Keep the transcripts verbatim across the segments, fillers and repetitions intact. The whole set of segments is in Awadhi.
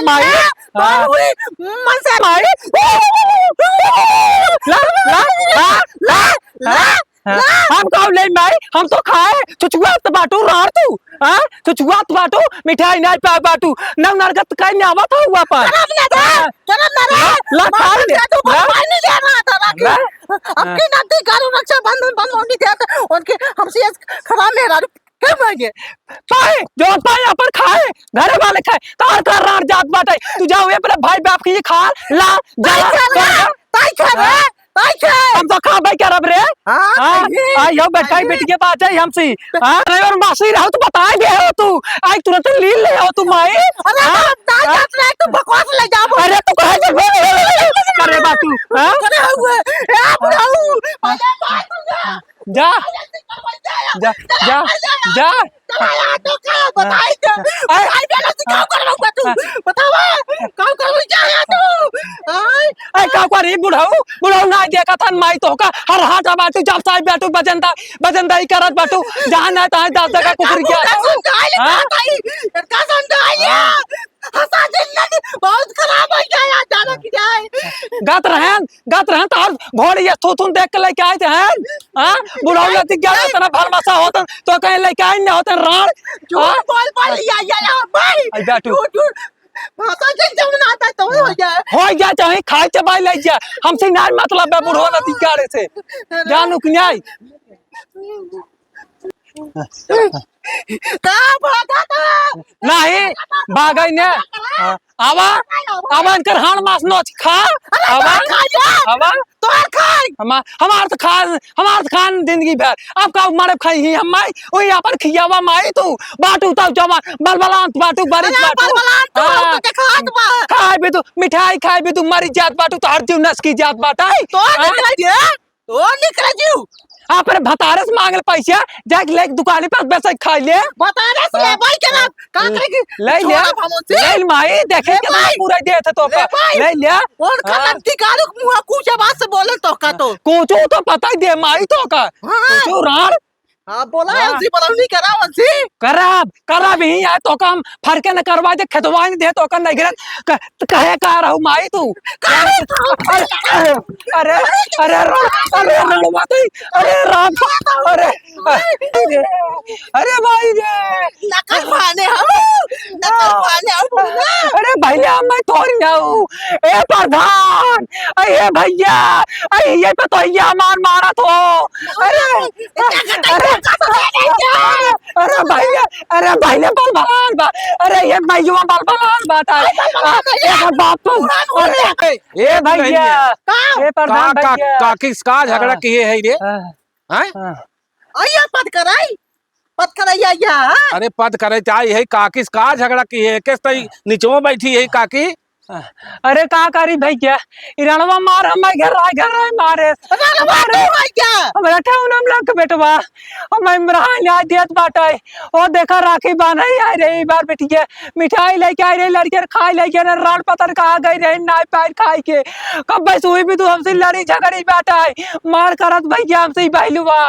माई, हाँ। माई, ला, ला, हाँ, ला, हाँ, ला, हाँ। ला। हम खाओ ले माई, हम तो खाए, तू छुआत बाटू, रार तू, हाँ? तू छुआत बाटू, मिठाई नाहीं पाए बाटू, नव नरगत कहीं नाहीं आवत हो हुआ पर। करब ना रे, हाँ। करब ना रे। ला, ला, खा ले, तू ला। भगवान नहीं जाना था ना कि ला। अब हाँ। की नदी गारू रक्षाबंधन बंद होनी थे, तो उनके हमसे खराब मेहरारू क्यों मांगे? पाए, जो पाए अपन खाए, घरे वाले खाए, तार का रार जात बाटे, तू जाओ ये अपने भाई बाप की खा, ला, जा, ताई खा रे, जा। ताई खा रे, हाँ। ताई खा। हम तो खाबे करब रे। हाँ, हाँ, खाइए, आ, यो बैठा ही खाइए। बैठ के बात है हमसे। हाँ, अरे और मासी रहो तो बताए दे हो तू, आई तुरंत लील ले हो तू माई। अरे हाँ? बाप, ताई हाँ? जात रहे, तू बकवास ले जाबो। अरे तू कहे जब करे बाटू, हाँ? करे हुए, ए बुढ़ऊ, हाँ। अरे मार दूंगा। जा। जा, जा, जा। ए, का करी बुढ़ऊ? बुढ़ऊ ना देखत हन माई तोहका, हर हाथ बाटू, जब साई बाटू, बजंदा, बजंदाई करत बाटू, जहाँ ना तहाँ दस जगह कुकुर गया। हाँ? हाँ। हंसा दिन नहीं, बहुत खराब हो गया यार, जाना कि जाए। गत रहन, गत रहन, तोहर घोड़ी ये थूथुन देख के लेके आए थे, हैं? हाँ? बुढ़ऊ लती गया, इतना भरमासा होतन, तो कहीं लेके आए न होतन, राण। झूठ हाँ? बोल, बोल, या, या, या, भाई। आई बैठू। झूठ, झूठ। भाषा के जब ना आता, तो हो जाए। हो जाए, चाहे खाए, चबाई ले जाए। हमसे ना मतलब है, बुढ़ऊ लती गाड़े से। जानू कि नहीं? का भागा था? नहीं, भागई ने। हाँ, आवा, आवा इनकर हाड़ मास नोच खा। अरे आवा, तोर खाई जा। आवा। तोर खाई। हमा-, हमार तो खान, हमार तो खान जिंदगी भर। अब का मारे खाई ही हम माई, वही अपन खियावा माई तू। बाटू तब जमा, बलबलांत बाटू, बारिश अरे बाटू। बलबलांत तो हाँ। बाटू के खात बा। खाए भी तू, मिठाई खाए भी तू, मरी जात बाटू, तो हर जीव नस की जात बाटा है। तोर हाँ? निकल गया। तो निकल जीव। अपने भतारे से मांगल पैसा, जाके लेके दुकानी पर बेच के खाई ले। भतारे से हाँ। ले भाई के ना, का करे की ले ले। छोड़ा भमोसी। ले ले माई, देखे ले के ना भाई। पूरा देत है तो ले का। भाई। ले ले। और हाँ। खनन की गाड़ी मुंह कूचे बात से बोले तो का तो। हाँ। कूचो तो पता ही दे माई तो का। हाँ। कूचो राड़। हाँ, बोला हाँ। उसी बोला नहीं करा उसी। करब, करब ही है तो काम फरके न करवा दे, खेतवा नहीं दे तो का नहीं गिरत। क-, त कहे का रहू माई तू? अरे, अरे, अरे, अरे, रण-, अरे, रणवा तू, अरे, राम, अरे, अरे, भाई रे। नकल माने हम, नकल माने हम, बोला। अरे, भैया, मैं थोड़ी हूँ। ए, प्रधान, ए, भैया, ए, ये पे तो ये हमार मारत हो। अरे, अरे, अरे भैया, अरे भैया, बलवान बा। अरे ये भैया बलवान बा, तार। अरे बलवान आ, भैया। ए बाप तो, अरे, ए भैया, का? ए प्रधान का, का, भैया। काकी से का झगड़ा हाँ। किए है रे? हाँ। हैं? हाँ। आइए पद कराई, पद कराई आइए, हाँ। अरे पद करे चाही है, काकी से का झगड़ा किए है? किस तई नीचवा बैठी है काकी? अरे का करी भैया, ई रणवा मार हमारे घर आए, घर आए मारे। रणवा हमारे, तू है क्या? हमारे ठेहुना में लग बेटवा, हम इमरान आए देत बाटे। ओ देखा राखी बान्हे आए रहे, ई बार बेटिया मिठाई लेके आए रहे, लड़के खाए लेके ना, रात पता न कहाँ गई रहे, नाई पाए खाए के। कब बस हुई भी तू हमसे लड़ी झगड़ी बाटे, मार करत भैया हमसे ई बहलुआ।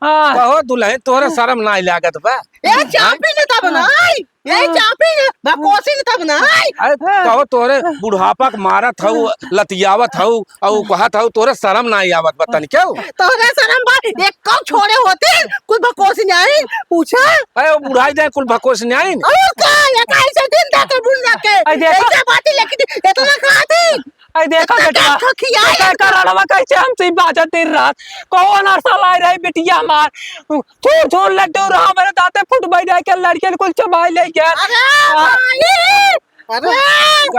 हाँ। कहो दुल्हन, तोहरे शर्म नाई लागत बा? ए, चापी न तब ना आई। ए, हाँ। चापी न, भकोसी न तब ना आई। अरे, हाँ। कहो तोहरे बुढ़ापा के मारत हऊ, हाँ। लतियावत हऊ, अउ कहत हऊ, तोहरे शर्म नाई आवत बा तनी क्यों? तोहरे शर्म बा, एक कौ छोड़े होते, कुल भकोसी न आई, पूछा। अरे, वो बुढ़ाई जाए, कुल भकोसी न आई। और का, ये कैसे दिन जाके बुढ़ जाके, अरे, देखो। ऐसे बातें लेके इतना खाती। अरे देखो इतना बेटवा, क्या खियाई देखो इनका? एकर रणवा कैसे हमसे बाजत दिन रात। कौन अरसा लाए रहे बिटिया हमार? थूर थूर लड्डू रहा, मेरे दांते फुट बैठ जाए के लड़कियन कुल चबाई ले गया। अरे आ। भाई, अरे।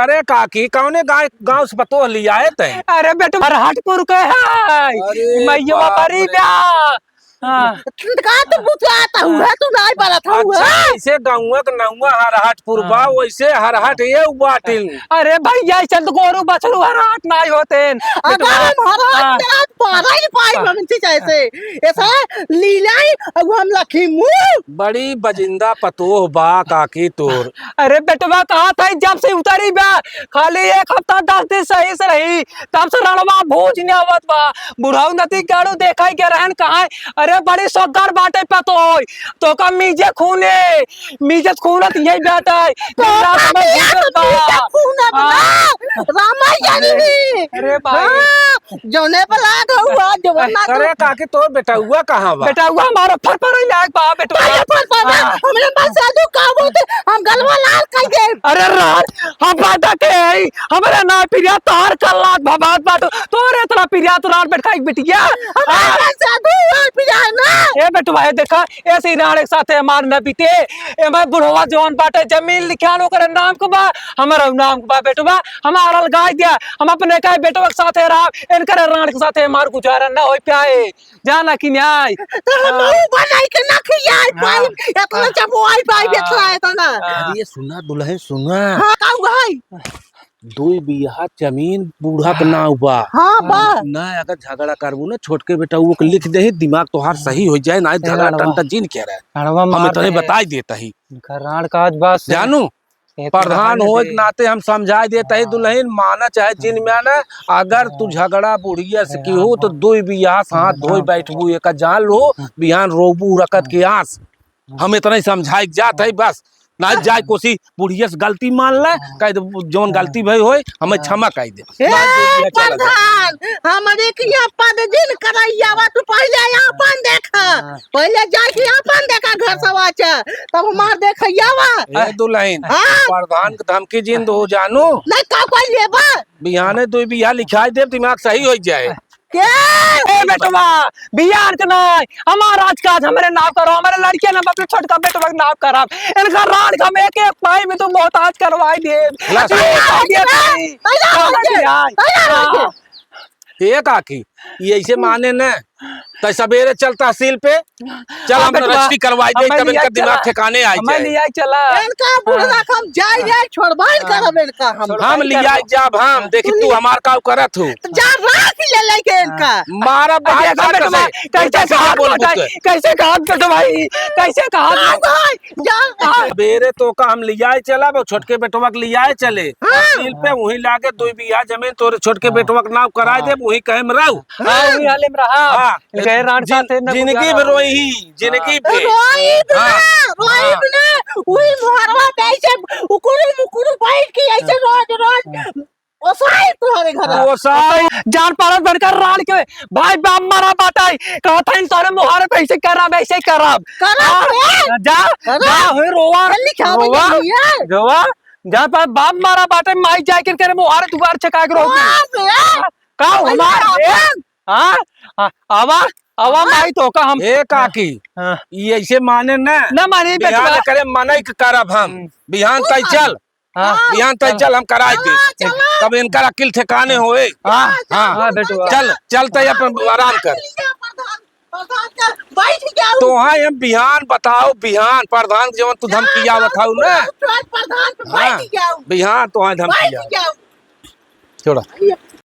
अरे काकी, कौने गाय, गाँव से पतोह लियाए तै? अरे बेटवा, हरहटपुर के है। अरे मैया बाप बड़ी रे। बा। हाँ। का तू बुझाता हुआ, तू नाई बरत हुआ। अच्छा, जैसे गौवा के नौवा हरहटपुर बा, हाँ। वैसे हरहट ये बाटिन। अरे भैया, ऐसे तो गोरू बछरू हरहट नाई होते हैं। अगर बेटवा, हम हरहट हाँ। के आज पारा ही पाई हाँ। हम इनसे जैसे। ऐसा लीलाई, अब हम लखीमू। बड़ी बजिंदा पतोह बा काकी तोर। अरे बेटवा, कहा था जब से उतरी बा, खाली एक हफ्ता दस दिन सही से रही, तब से रणवा भूज न आवत बा। बुढ़ऊ नती गाड़ू देखा के रहन कहाँ। अरे बड़ी सोगर बाटे पतोय, तो का मीजे खूने, मीजे खूनत यही बाटे। तो दिन रात का में दिया भूजत तो बा। मीजे खूनत हाँ। ना, रामा जानी अरे, भी। अरे भाई। हाँ, जौने पे लाग हुआ, जवन ना अरे काकी, तोर बेटउआ कहाँ बा? बेटउआ हमारा फरफराई लायक बा, बेटवा। अरे फरफरा, हाँ। हमरे मन से आजू का बोलते, हम गलवा लाल कर दे। अरे रात, हम पैदा के आई, हमरे ना पिरिया तार कल्लात भबात बाटो, तोरे इतना पिरिया तो रात बैठ खाई बिटिया। हमरे हाँ। मन से आजू रात पिरिया ना। ए बेटवा, ए देखा, ऐसे ही राड़ एक साथे हमार न बीते। ए मैं बुढ़वा जवान बाटे, जमीन लिखान ओकरे नाम के बा, हमारा नाम के बा बेटवा, हमारा अलगाई दिया, हम अपने का बेटवा के साथे रहा, इनकर राड़ के साथे हमार गुजारा न हो पाए। जाना कि न्याय? तो हम हाँ। मुंह बनाई के ना खियाई हाँ। पाई, इतना हाँ। जब वो आई पाई हाँ। बेचला है तो ना। हाँ। अरे सुना दुल्हन सुना। हाँ, का हुआ है? दुई बीघा जमीन बूढ़ा के नाव बा। हाँ, बा। ना अगर झगड़ा करबू ना, छोटके बेटउआ के लिख देही, दिमाग तोहार सही हो जाए, ना झगड़ा लड़वा। टंटा जिन के रहे। लड़वा हम मार इतने दे। बताई देता ही। इनका राड़ का आज बात सुन। जानू, ये तो प्रधान होए के नाते हम समझाए देता ही, दुल्हन माना चाहे जिन माना, अगर तू झगड़ा बुढ़िया से की हो तो दुई बीघा से हाथ धोई बैठबू, एक जान लो, बिहान रोबू रकत के आस। हम इतना ही समझाए के जात है बस। ना जाए कोसी बुढ़िया से गलती मान ले, हाँ। कह दे जौन हाँ। गलती भई होए, हमें हाँ। क्षमा कह दे। ए, ना, ये चला जा। प्रधान, हमरे के यहाँ पद जिन करैया बा, तू पहले आपन देखा। हाँ। पहले जाके आपन देखा घर सवाचा, तब हमार देखैया बा। ए दुल्हन, हाँ। प्रधान के धमकी जिन दो जानू। नहीं, का कोई लेबा? बिहाने दुई बीघा लिखाई देब, दिमाग सही हो जाए। के? ए बेटवा, बिहान के नाई, हमार राज काज हमरे नाव करो, हमरे लड़के नाम अपने छोटका बेटवा के नाव करब। इनका राज हम एक एक पाई में तो मोहताज करवाई देब। ला। करवाई देब भाई। ए काकी, ये ऐसे माने न, तै सबेरे चल तहसील पे, चल हाँ, हम बेटवा, रजिस्ट्री करवाई दे, अब मैं तब इनका लिया दिमाग चला। ठिकाने आ अब मैं जाए। लिया चला। इनका बुढ़वा हाँ। हम जाए, जाए, छोड़बाइन हाँ। करब इनका हम। हम लिया जाब हम, देखी तू हमार का करत हो। तो जा राख ले लेके इनका। हाँ। मारा अरे बाहर देखा बाहर बेटवा, कैसे, कैसे कैसे कहा बोल बेटवा, बुझते? कैसे कहा बेटवा भाई, कैसे कहा हाँ, भाई? जा, हाँ। सबेरे तो का हम लियाए चला, वो छोटके बेटवा के लियाए चले। हाँ। तहसील पे वहीं लाके दुई बीघा जमीन तोरे छोटके हाँ। बेटवा के नाव कराए हाँ। दे, वहीं कहे में रहो। हाँ, वहीं हाले में रहा। हाँ। इनके रांड जिन-, साथे न जिंदगी गुजारा भर हो। रोई ही, जिंदगी हाँ। भर। रोई हाँ। बिना, रोई हाँ। बिना, वही मोहरवा पे ऐसे उकुरु मुकुरु बैठ के ऐसे हाँ। रोज, रोज हाँ। ओसाई तुम्हारे घर। हाँ। ओसाई। जान पारत बनकर रांड के भाई बाप मारा बाटाई। कहत हइन तोरे मोहरे पे ऐसे करब, ऐसे करब। करब हाँ। बे। जा, करब। जा, होई रोवा, जल्दी खाओ, रोवा, जल्दी है। रोवा। जान पारत बाप मारा बाटे, माई जाए के करे मोहरे दुआर छका के रोगी। बाप रे। हाँ। का भैया, हमार रे? अपन हाँ? आ-, आवा, आवा हाँ? माई तो का हम ए काकी, हाँ। ये ऐसे माने ना। ना माने बिहान बेटवा। करे मनई के करब हम। हम्म। बिहान तै चल। हाँ। बिहान तै चल। चल हम कराई दे। हाँ, चला। तब इनकर अकिल ठिकाने होए। हाँ। हाँ। हाँ, बेटवा। चल, चल तै अपन आराम कर। प्रधान का बैठ जाऊ। तोहाई हम बिहान बताओ, बिहान प्रधान के जवन तू धमकी आवत हऊ ना। प्रधान पे हाँ, बैठ जाऊ। बिहान तोहाई धमकी बैठ जाऊ। छोड़ा। ये